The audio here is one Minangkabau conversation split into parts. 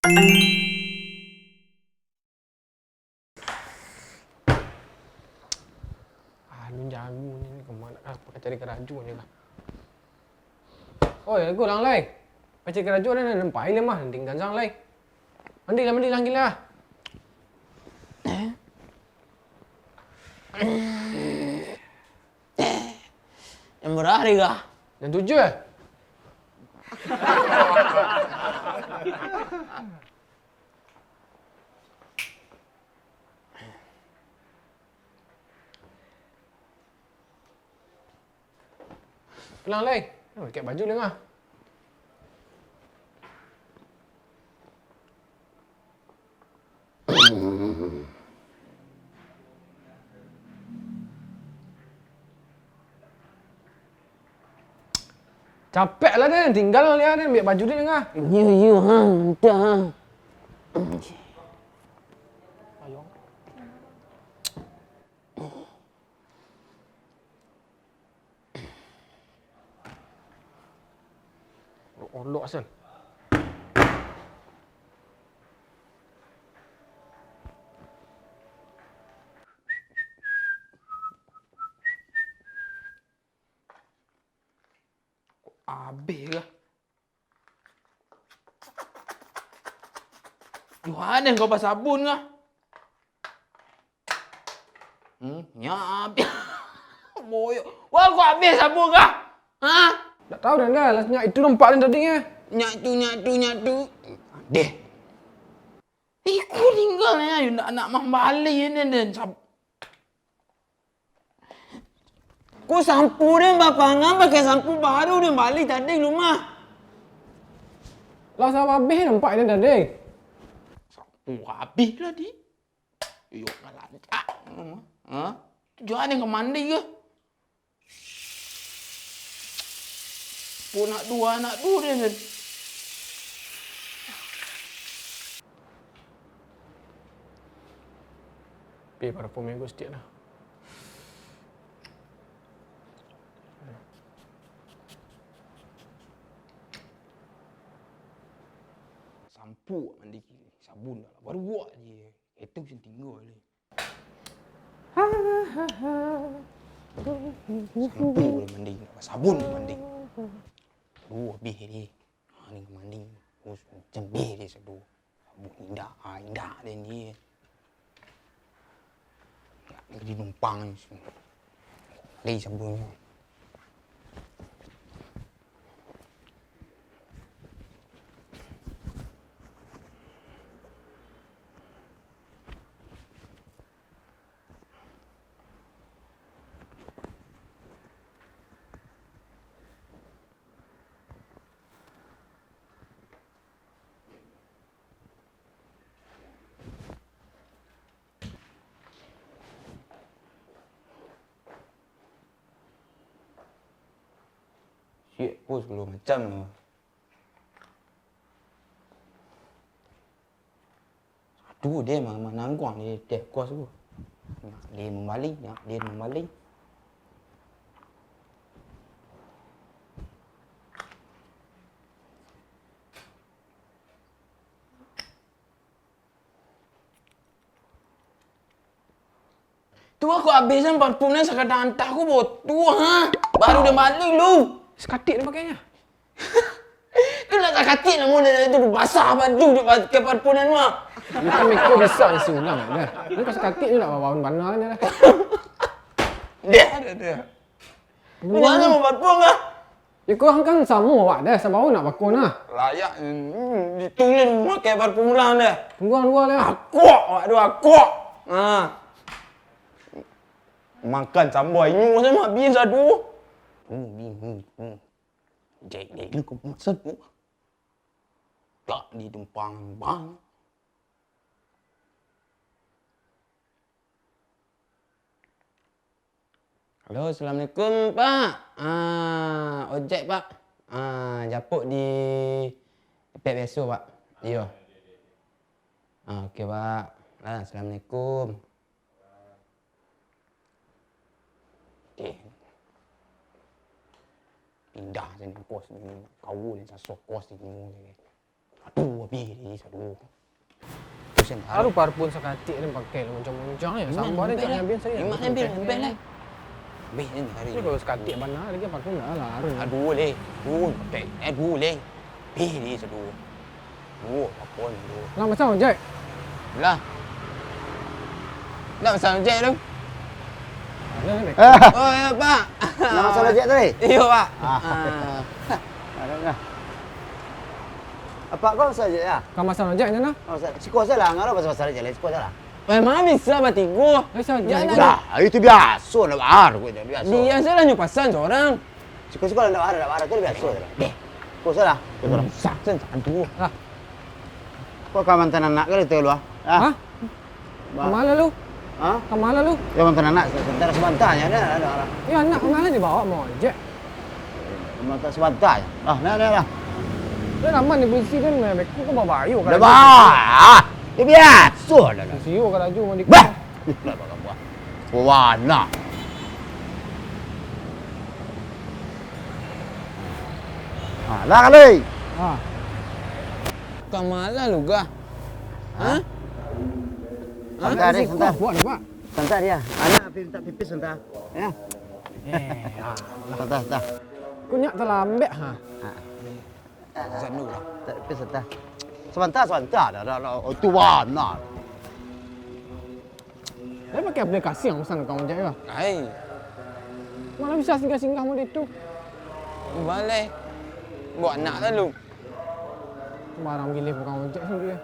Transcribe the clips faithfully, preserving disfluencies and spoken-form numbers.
Alun jago ni, ka ma ka, ka cari karajo ni lah. Oi, Gulang lai. Ka cari karajo dah, nampak lai mah, nanti gansang lai. Mandi lah, mandi lah, gila. Jam bara tadi kah? Jam tujuah. Pulang lai. Oh, pakai baju lengah. Capek lah den, tinggal lah den, ambiak baju den lengah. Iyo, iyo, ha, antah. Ayo. Olok asal. Kok abih kah? Yohanes kau basabun kah? Hmm, nyak abih. Boyok. Wah, kok abih sabun kah? Ha? Ndak tahu dah, dah. Lah, nyak itu nampak dah tadi, eh. Nyak tu, nyak tu, nyak tu. Deh. Iko tinggal ni, ayo nak, nak mambali ni, den. Sab- Ko sampo den bapangan, pakai sampo baru den bali tadi di rumah. Lah, sabab abih nampak den tadi. Sampo abih lah, di. Iyo, ngalancak. Ha? Tujuan den ka mandi ke? Pun nak duo, nak duo den. Pi, parfum minggu sitik lah. Sampo mandi kini, sabun dah lah. Baru buek je. Itu sen tinggal ni. Sampo boleh mandi, sabun boleh mandi. Duo abih ni. Ha, ni mandi. Terus macam bih dia sadu. Sabun indak, ah, indak dia ni. Nak jadi numpang ni. Mandi sabun ni. Siap pun sepuluh macam tu. Sadu deh ma-, manangguang di teh kos tu. Nyak den mambali, nyak den mambali. Tu aku abih an parfum nan sakadar antah aku botuah, ha. Baru den bali lu. Sakatik den pakainya. Tu nak sakatik namun den itu basah baju dek pakai parfum nan mah. Itu miko bisa isi ulang dah. Ini kau sakatik tu nak bawa bana dah. Dah, dah, dah. Ini mana mau parfum kah? Iko kan samo awak deh, sabau nak bako nah. Layak, hmm, ditulis makai parfum urang deh. Tunggu dua deh. Akuak, awak tu akuak. Ha. Makan sambal inyo sama bin sadu. Hmm, bin, hmm, hmm. Jek, jek, lu kau maksud tu. Tak ditumpang bang. Halo, assalamualaikum, Pak. Ah, ojek, Pak. Ah, japuk di Pet Beso, Pak. Iyo. Ah, oke, Pak. Ah, assalamualaikum. Eh. Pindah sen kos ni. Kau ni sasuah kos ni. Aduh, abih deh, sadoh. Pusing. Aduh, parfum sakatik ni pakai lah, muncang-muncang ya. Sambar ni tak habis saya. Memang habis, habis lah. Habis ni hari ni. Kalau sakatik bana lagi parfum dah lah, aduh. Aduh, leh. Aduh, pakai. Aduh, leh. Habis deh, sadoh. Duo, apo ni, duo? Lah, masa ojek? Lah. Ndak masa ojek tu. Ada ni, Bek. Oh, ya, Pak. Ndak masa ojek tadi? Iyo, Pak. Ah. Ah. Ada dah. Apak ko masa ojek, ya? Ka masa ojek, nyo, nah. Oh, sa-, siko sajo lah, ndak ado masa-masa ojek lai, siko sajo lah. Memang bisa batigo. Eh, sajo. Jangan. Lah, itu biaso lah, Bar, ko biaso. Dia sajo lah nyo pasan sorang. Siko-siko lah, ndak bara, ndak bara, tu biaso lah. Deh. Ko salah. Ko salah. Rusak sen satu. Ah. Ko ka mantan anak kali tu lu, ah? Ah? Hah? Ba- Ka ma lu? Hah? Ka ma lu? Yo, mantan anak, sabanta, sabanta nyo, ndak, ndak, ndak. Yo, anak ka ma dibawa mangojek? Sabanta, sabanta nyo. Ah, nah, nah, nah. Lah lamo di polisi tu, beko ko babayo ka. Dah, Bah. Yo, biaso lah, lah. Polisi yo ka laju mandi. Bah. Lah, bah, bah. Wana. Ha, lah, Kalui. Ha. Ka ma lu, Gah? Ha? Ha? Santa, deh, santa. Kuat, Pak. Santa, deh. Anak pi-, mintak pipis, santa. Yo. Eh, alah. Santa, santa. Ko nyo talambek, ha? Ha. Santa, pipis, santa. Sabanta, sabanta. Dah, dah, dah. Oh, tu wana. Lai pakai aplikasi nan pasan ka ojek tu? Ai. Ma bisa singgah-singgah model tu? Baleh. Bawa anak lalu. Barang bilih tukang ojek sendiri.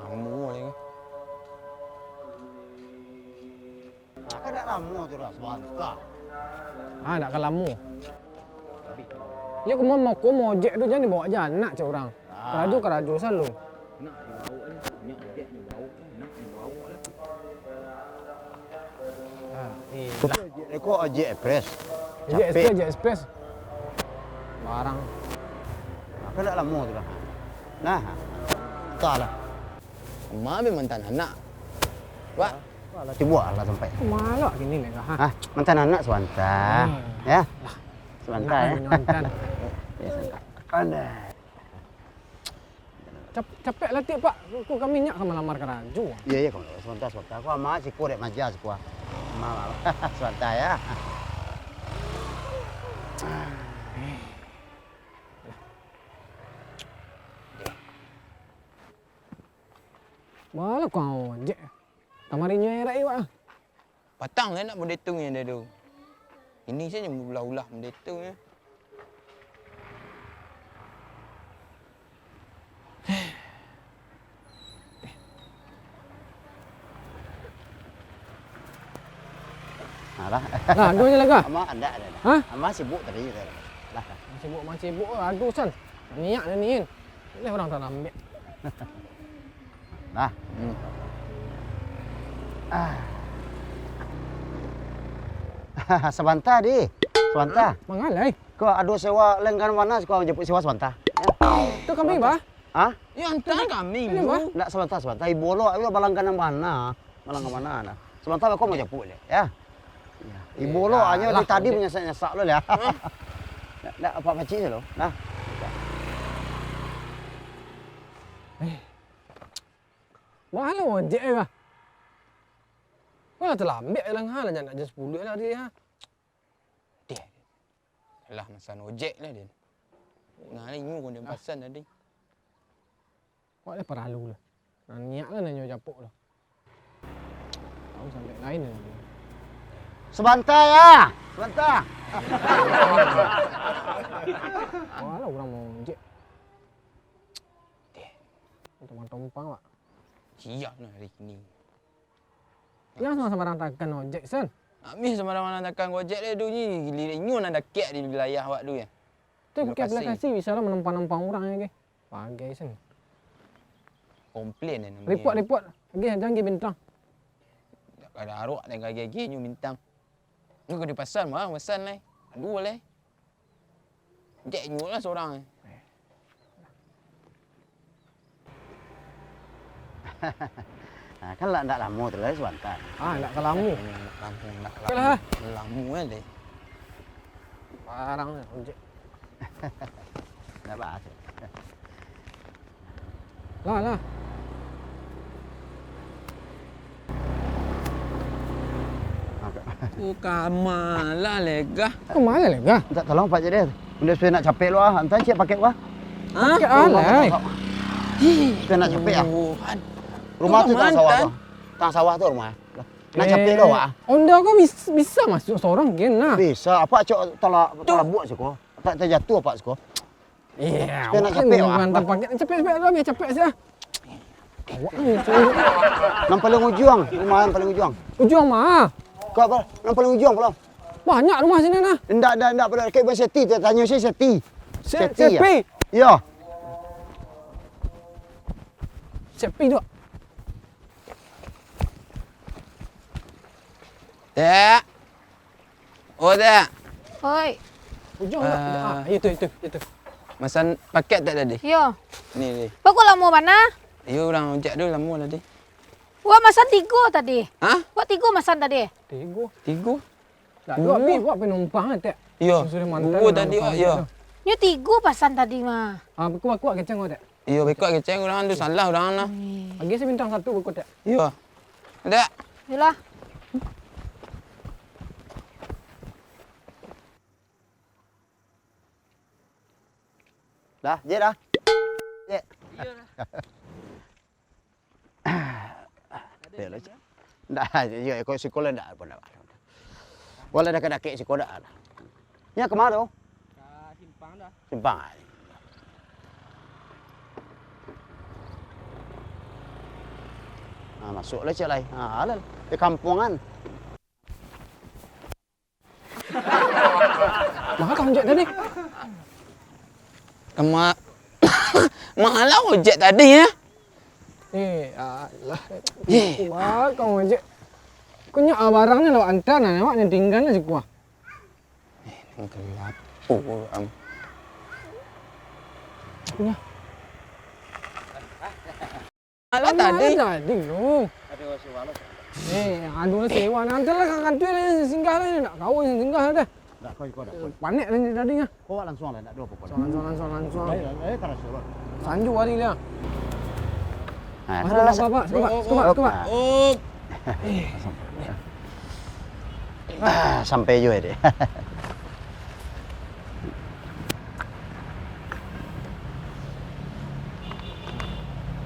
Lamo lai. Kan ndak lamo tu lah, sabanta. Ah, ndak ka lamo. Yo, kumo mako mojek tu jan dibaok anak cak urang. Ah. Karajo, karajo sajo. Nak dibaok lah, nak dek dibaok lah, nak dibaok lah. Ah, iyolah. Tapi ojek, ojek express. Ojek express, ojek express. Barang. Kan ndak lamo tu lah. Nah, antahlah. Ma be mantan anak. Wak. Alah, cubo lah sampai. Malak kini ni, ha? Ah, mantan anak sabanta. Hmm. Yo. Lah. Sabanta, yo. Mantan. Yo, sabanta. Pandai. Cap-, capek lah, Tik, Pak. Ko kami nyak ka malamar karajo. Iyo, iyo, sabanta, sabanta. Ko ama siko dek maja siko. Ama, ama. Sabanta, yo. Baa lah kau, Jek. Kamari nyo erak iwak ah. Patang lah nak badetung nyo dah tu. Ini sajo maulah-ulah badetung nyo. Alah. Nah, duo je lah, Kak. Ama, anda, anda, anda. Hah? Ama sibuk tadi, tadi. Lah. Sibuk, masih sibuk, aduh, San. Niat dah ni, kan. Boleh orang tak lambek. Nah. Hmm. Ah. Sabanta, Di. Sabanta. Mangalai. Ko ado sewa langganan bana, ko japuik sewa sabanta. Tu kami, bah. Hah? Yo, antaan kami. Ini, bah. Ndak, sabanta, sabanta. Ibo lo, ayo balangganan bana. Balangganan bana, nah. Sabanta, beko mau japuik, Lek, yo. Yo. Ibo lo, anyo dari tadi manyasak-nyasak lo, Lek. Hah? Ndak, ndak, apak pacik se lo. Nah. Eh. Baa lo ojek, bah. Ko lah talambek lah, ha, lah, nak jam sapuluah lah tadi, ha. Deh. Lah, masan ojek lah, Den. Nah, inyo ko den pasan tadi. Awak lah paralu lah. Nah, niat lah nanyo japuik lah. Tahu sampai lain lah. Sabanta, yo. Sabanta. Wah, lah urang mau ojek. Deh. Tompang-tompang, Pak. Siap nah hari kini. Jan sambarang takan ojek, San. Abih sambarang takan ojek deh, tu ni, inyo nan dakek di wilayah awak tu, yo. Tu pakai aplikasi, bisa lah manompang-nompang urang, yo, ke? Bagai, San. Komplain, eh, namonyo. Report, report. Agiah, jan agiah bintang. Dak ada arok, dak agiah-agiah nyo bintang. Nyo ka dipasan, mah, pasan lai. Aduh, lai. Dek nyo lah sorang. Ah, kan lah ndak lamo tu, lah sabanta. Ah, ndak ka lamo. Ndak lamo, ndak lamo. Oke lah. Lamo kan deh. Barang ni, ojek. Dah bahas. Lah, lah. Angkat. Oh, kama lah, Lega. Kama lah, Lega? Mintak tolong, Pak, jadi. Udah sudah nak capek lu, ah. Antan ciek pakai, wah. Hah? Pakai alai. Sudah nak capek, ah. Tuhan. Rumah tu tang sawah tu. Tang sawah tu rumah. Nak capek lu, wah. Honda ko bis-, bisa masuk sorang, gen lah. Bisa. Apa, cok, talak, talak buat siko. Tak terjatuh, Pak, siko. Iya, awak nak capek, wah. Mantap pakai. Capek, capek, capek, capek, sia. Awak ni, capek. Nan paling ujuang, rumah nan paling ujuang. Ujuang ma? Kau apa? Nan paling ujuang pulo. Banyak rumah sini nah. Ndak, ndak, ndak, pada kek Seti, tanyo si Seti. Se-, Seti, ya? Sepi? Iya. Sepi tu. Tek. Oh, Tek. Oi. Ujuang, Tek. Ah, itu, itu, itu. Masan paket Tek tadi? Iyo. Ni, ni. Baa kok lamo bana? Iyo, urang ojek tu lamo tadi. Wak masan tigo tadi. Hah? Wak tigo masan tadi. Tigo? Tigo. Dak ado abih wak panumpang, Tek. Iyo. Duo tadi, wak, iyo. Nyo tigo pasan tadi mah. Ah, kuat-kuat keceng, Tek. Iyo, beko keceng urang tu, salah urang nah. Agiah si bintang satu beko, Tek. Iyo. Dak. Iyolah. Dah, Jek dah. Jek. Iyo dah. Ndak, iyo, kok sikolah ndak, ndak. Walau dakek-dakek siko dak lah. Nya ka ma tu? Ka simpang dah. Simpang. Nah, masuak lah ciek lai. Nah, alah. Di kampuangan. Maha ka ojek tadi? Kama-, maha lah ojek tadi, ya? Eh, alah. Eh. Kuat ka ojek. Ko nyo, ah, barangnyo lah wak anta, nah, awak nan tingga lah siko. Eh, nan kalapo, am. Ko nyo. Alah tadi. Tadi tu. Eh, ado lah sewa. Nanti lah ka kantua lah, singgah lah, nak kawan singgah lah dah. Ndak, kau iko dak, kau. Panek lah tadi nyo. Kau awak langsuang lah, ndak ado apo-apo. Langsuang, langsuang, langsuang, langsuang. Eh, eh, karaso lah. Sanjo hari lah. Nah, alah, alah, Pak, Pak, Pak, Pak, Pak. Oh. Ah, sampai juo, Dek.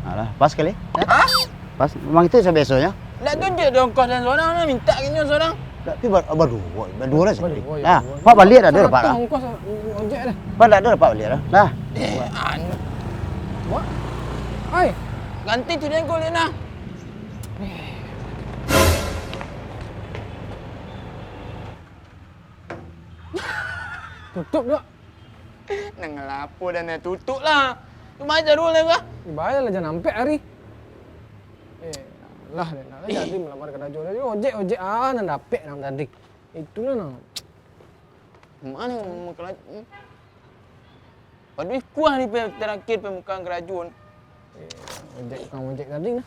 Alah, pas kali? Eh? Hah? Pas, memang itu sabiasonyo. Ndak tu je dongkos dan sorang, minta kini sorang. Tapi ba-, baduo, baduo lah sakali. Baduo, yo, nah, baduo. Pak baliak dak ado, Pak? Saratuih ongkos ojek dah. Pak dak ado, Pak baliak dah. Nah. Eh, anu. Wak. Hai. Ganti tu dengkul dia nah. Tutup dak? Nan ngalapo dan nan tutup lah. Cuma aja dulu lah kah? Dibayar lah jan ampek hari. Eh, lah, dah, nak jadi melamar karajo tadi. Ojek, ojek, ah, nan dapek nan tadi. Itulah nan. Mano mukalajo? Waduh, ikuah ni pe-, terakhir pembukaan karajo. Eh, ojek, tukang ojek tadi nah.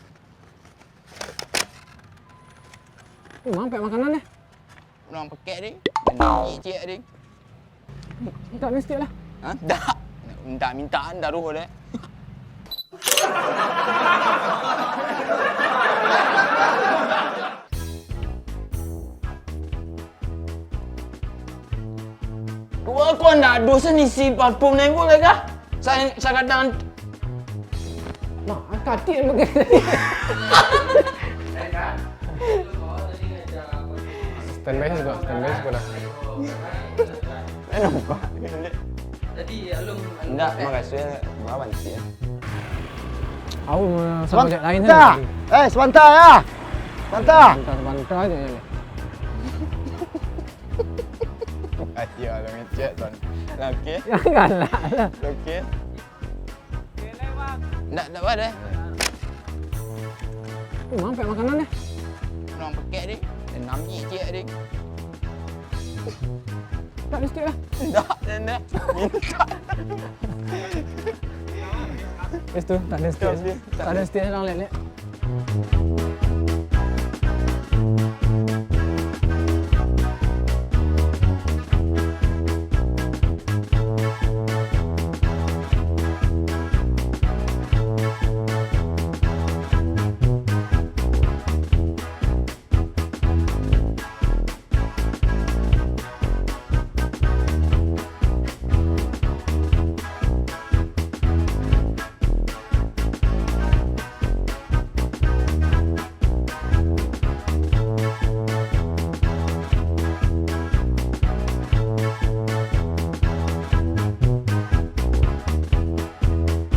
Eh, ma ampek makanan deh? Urang pakek deh. Mintak ciek deh. Mintak mistik lah. Hah? Dak. Mintak, mintaan taruh deh. Wah, kok ndak ado se isi parfum nengko lai kah? Sa-, sakadang. Nah, katik pakai. Standby sajo, standby sajo dah. Eh, nampak. Tadi alun. Ndak, makasih, melawan sikit. Aku sama ojek lain sajo. Eh, sabanta ya. Sabanta. Sabanta, sabanta aja ya. Ayo, alun ngecek, Ton. Lah, oke. Janganlah. Oke. Ndak, ndak apa deh. Eh, ma ampek makanan deh? Urang pakek deh. Enam cicik deh. Tak mistik lah. Ndak, ndak. Minta. Wis tu, tak ada mistik. Tak ada mistik. Tak ada mistik, orang lihat-lihat.